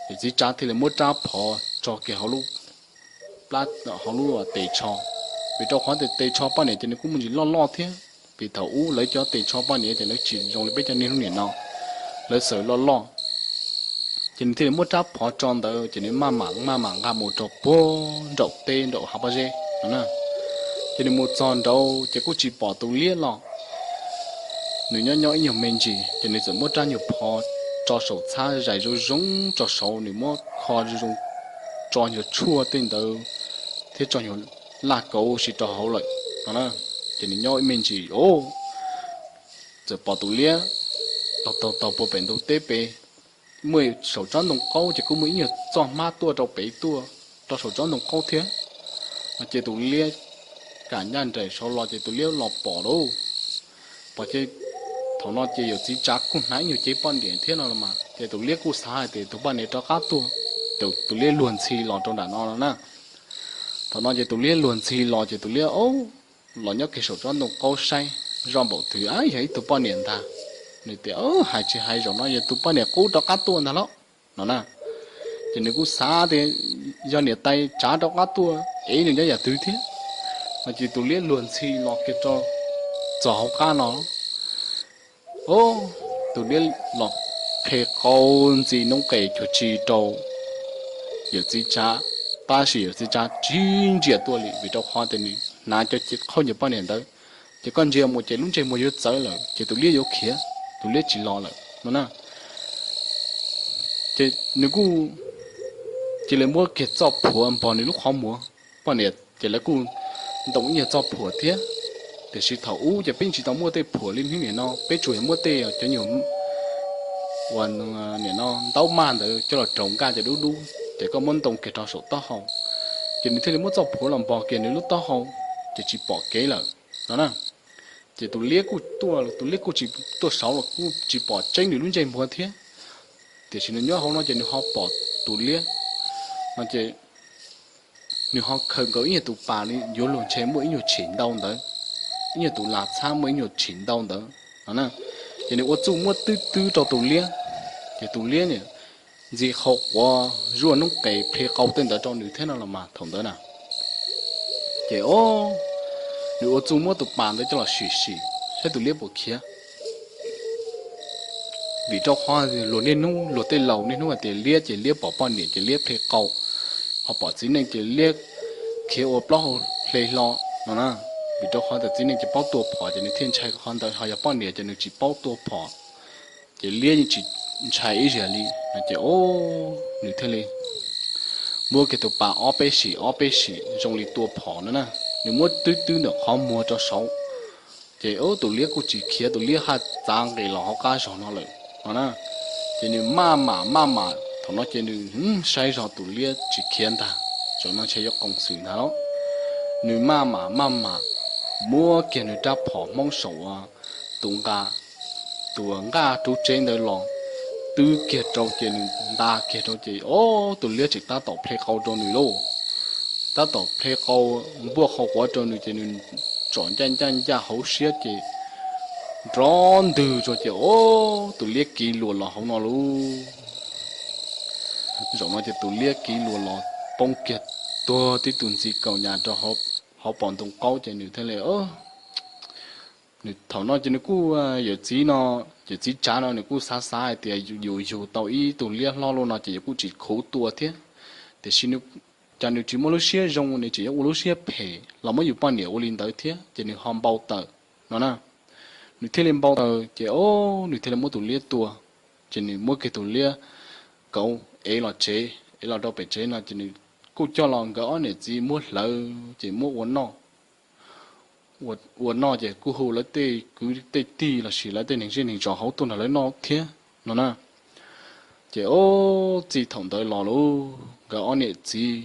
Yawm txiv tsav thiaj li muab rab phom tso kiag hauv lub plab, hauv lub tes tsho. Vim rau qhov tias tes tsho poj niam ces nws kuj muaj ntsis loj loj thiab, vim thaum ub lawv cov tes tsho poj niam ces lawv tsis zoo li peb cov niaj hnub niam no, lawv xaws loj loj. Ces nws thiaj li muab rab phom tso ntawd ces nws maj mam maj mam nqa mus rau puag nraum teb nraum hav pob zeb no na. Ces nws mus txog nraud ces kuj tsis pom tus liab los. Nws nyob nyob ib nyuag me ntsis ces nws txawm muab rab nyuag phom tso saum txhab zais zoo zoo tso saud, nws muab kho zoo zoo tso nyuag tshuaj tej ntawd thiab tso nyuag laj kauv si rau hauv lawm no na. Ces nws nyob ib me ntsis o, txawm pom tus liab taug taug taug puag pem ntug teb pem. Muaj saum tsob ntoo qaub ces kuj muaj ib nyuag txoj hmab tuaj rau pem tuaj rau saum tsob ntoo qaub thiab. Ces tus liab kam ncaj nraim saud los ces tus liab los pom lauj. Pom ces thaum no ces yawm txiv tsav kuj hnav ib nyuag cev poj niam thiab no los mas ces tus liab kuj xav hais tias tus poj niam rov qab tuaj, tus liab luag ntxhi los rau nram no no na. Thaum no ces tus liab luag ntxhi los ces tus liab o los nyob kiag saum tsob ntoo qaub saib, zoj npaum twg a yog ib tug poj niam ntag. Nws tias, hais tsis hais zaum no yog tus poj niam qub rov qab tuaj ntag lauj no na. Ces nws kuj xav tias yog niam tais tsav rov qab tuaj ev nws nyob yam twg thiab no ces tus liab luag ntxhi los kiag rau txog hauv qab no. O, tus liab los qhe qau ntxi noob qes cuag tsi rau yawm txiv tsav, tab sis yawm txiv tsav tsis ntsia tuaj li vim rau qhov tias nws hnav cov khaub ncaws poj niam ntawd, ces koj ntsia mus ces lub ntsej muag yuav txawv lawm ces tus liab yuav khiav, tus liab tsis los lawm no na. Ces nws kuj cia li muab kiag txoj phuam npog nws lub qhov muag, poj niam ces lawv kuj ntoo ib nyuag txoj phuam thiab. Tiam sis thaum ub ces peb tsis tau muaj tej phuam li hnub niam no, peb tsuas yog muab tej cov nyuag uas niam no ntaub maj ntawd coj los raus nkaj cov dub dub ces koj muab ntoo kiag rau saum taub hau, ces nws thiaj li muab txoj phuam los npog kiag nws lub taub hau, ces tsis pom kev lawm no na. Ces tus liab kuj tuaj, tus liab kuj tsis tuaj saud los kuj tsis pom tseeb nws lub ntsej muag thiab, tiam sis nws nyob hauv no ces nws ho pom tus liab no ces nws ho khaws nkaus ib nyuag tus pas li yuav luag ntshe muaj ib nyuag tshim ntau ntawd, ib nyuag tus las txhab muaj ib nyuag tshim ntau ntawd no na. Ces nws ua txuj muab twb twb rau tus liab, ces tus liab ntxi qhau quav zuaj noob qes ple qau tej ntawd rau nws thiab no los mas thaum ntawd na. Ces o, nws ua txuj muab tus pas ntawd coj los sim sim saib tus liab puas khiav. Vim rau qhov luag niaj hnub, luag tej laus niaj hnub hais tias liab ces liab pom poj niam ces liab ple qau, ho pom txiv neej ces liab khiav ua plaub hau hle hlo no na. Vim rau qhov tias txiv neej ces paub tua phom ces nws thiaj ntshai qhov ntawd, ho yog poj niam ces nws tsis paub tua phom, ces liab yeej tsis ntshai ib zaug li no. Ces o, nws thiaj li muab kiag tus pas ob peb sim ob peb sim zoo li tua phom no na. Nws muab twb twb ntawm qhov muag rau saud, ces tus liab kuj tsis khiav, tus liab haj txav nqis los hauv qab zog no lawm no na. Ces nws maj mam maj mam, thaum no ces nws saib zog tus liab tsis khiav ntag, zaum no ntshe yuav qoos xwm ntag lauj. Nws maj mam maj mam muab kiag nws rab phom Hmoob saum tus nqa, tus nqaj rub tsev ntawd los twb kiag rau ces nws nta kiag rau ces o, tus liab tseem tab tom ple qau rau nws lauj. Tab tom ple qau npuaj qhau quav rau nws ces nws tsom ncaj ncaj ncaj hauv siab ces nrov ntwg rau ces o, tus liab kiv luas los hauv no lauj. Zaum no ces tus liab kiv luas los poob kiag tuag tib tug ntxiv kaus nyas rau hauv pom ntoo qaub ces nws thiaj li nws thaum no ces nws kuj, yawm txiv no, yawm txiv tsav no nws kuj xav xav hais tias yus yug tau ib tug liab hlob luaj no ces yus kuj tsis khuv tua thiab. Tiam sis cas nws tsis muaj lub siab zoo, nws tseem yuav ua lub siab phem los muab yus poj niam ua li ntawd thiab ces nws ho npau taws no na. Nws thiaj li npau taws ces o, nws thiaj li muab tus liab tua. Ces nws muab kiag tus liab kauv ev los tsev, ev los rau pem tsev no ces nws kuj coj los nkawd ob niam txiv muab hlawv ces muab ua noj. ua noj ces kuj hu lawv tej kwv tej tij lossis lawv tej neeg zej neeg zos hauv tuaj nrog lawv noj thiab no na. Ces ob txij thaum ntawd los lauj, nkawd ob niam txiv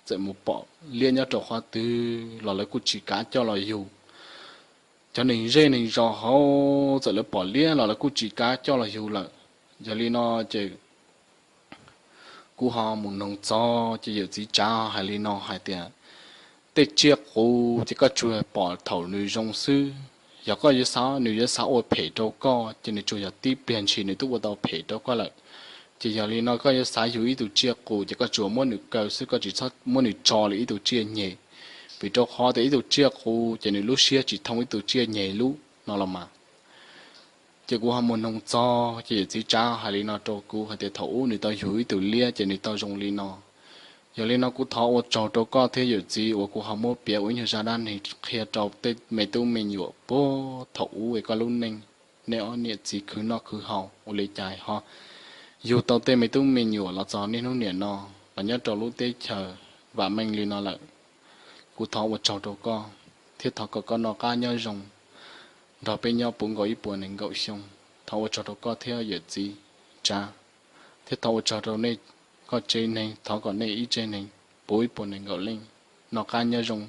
txawm mus pom liab nyob rau qhov twg los lawv kuj tsis kav coj los yug. Cov neeg zej neeg zos hauv txawm lawv pom liab los lawv kuj tsis kav coj los yug lawm. Yog li no ces kuv ho mus noog txog ces yawm txiv Tsav hais li no hais tias, tej tsiaj qus ces koj tsuas pom thaum nws zoo xwb. Yog koj yuav xav nws yuav xav ua phem rau koj ces nws tsuas yog tib pliag ntshis nws twb ua tau phem rau koj lawm. Ces yog li no koj yuav xav yug ib tug tsiaj qus ces koj tsuas muab nws kaw xwb, koj tsis txhob muab nws tso li ib tug tsiaj nyeg, vim rau qhov tias ib tug tsiaj qus ces nws lub siab tsis thooj ib tug tsiaj nyeg lub no los mas. Ces kuv ho mus noog txog ces yawm txiv Tsav hais li no rau kuv hais tias thaum ub nws tau yug ib tug liab ces nws tau zoo li no. Yog li no kuv thov ua tsaug rau koj thiab yawm txiv uas kuv ho muab piav ua ib nyuag zaj dab neeg qhia rau tej me tub me nyuam puag thaum ub es koj lub neej, nej ob niam txiv khwv noj khwv haus ua li cas ho yug tau tej me tub me nyuam los txog niaj hnub niam no los nyob rau lub teb chaws vam meej li no lawm. Kuv thov ua tsaug rau koj thiab thov kom koj noj qab nyob zoo nrog peb nyob puv nkaus ib puas nees nkaum xyoo. Thov ua tsaug rau koj thiab yawm txiv Tsav, thiab thov ua tsaug rau nej, koj tsev neeg, thov kom nej ib tsev neeg puv ib puas nees nkaum leej noj qab nyob zoo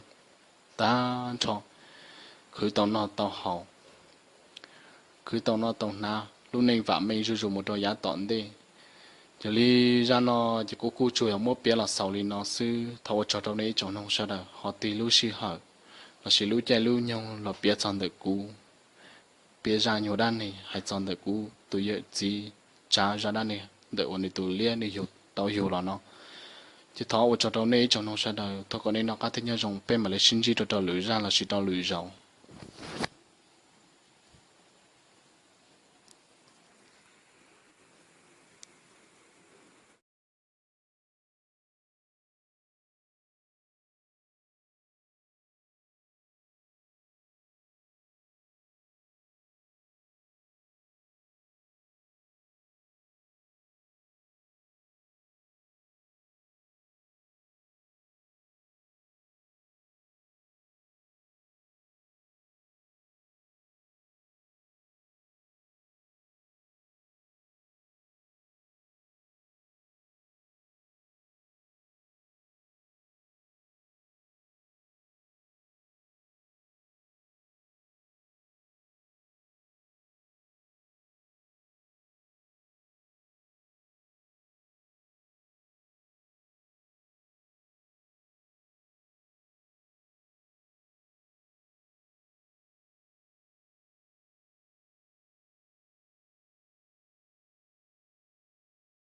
tag nrho, khwv tau noj tau haus, khwv tau noj tau hnav, lub neej vam meej zuj zus mus rau yav tom ntej. Yog li zaj no ces kuv kuj tsuas yog muab piav los xaus li no xwb. Thov ua tsaug rau nej ib tsoom noog sawv daws ho tig lub sij hawm lossis lub caij lub nyoog los piav txog ntawm kuv, piav zaj nyuag dab neeg hais txog ntawm kuv tus yawm txiv Tsav zaj dab neeg ntawm uas nws tus liab nws yug tau yug los no. Ces thov ua tsaug rau nej ib tsoom noog sawv daws, thov kom nej noj qab thiab nyob zoo, peb mam li sib ntsib rau rau lwm zaj lossis rau lwm zaus.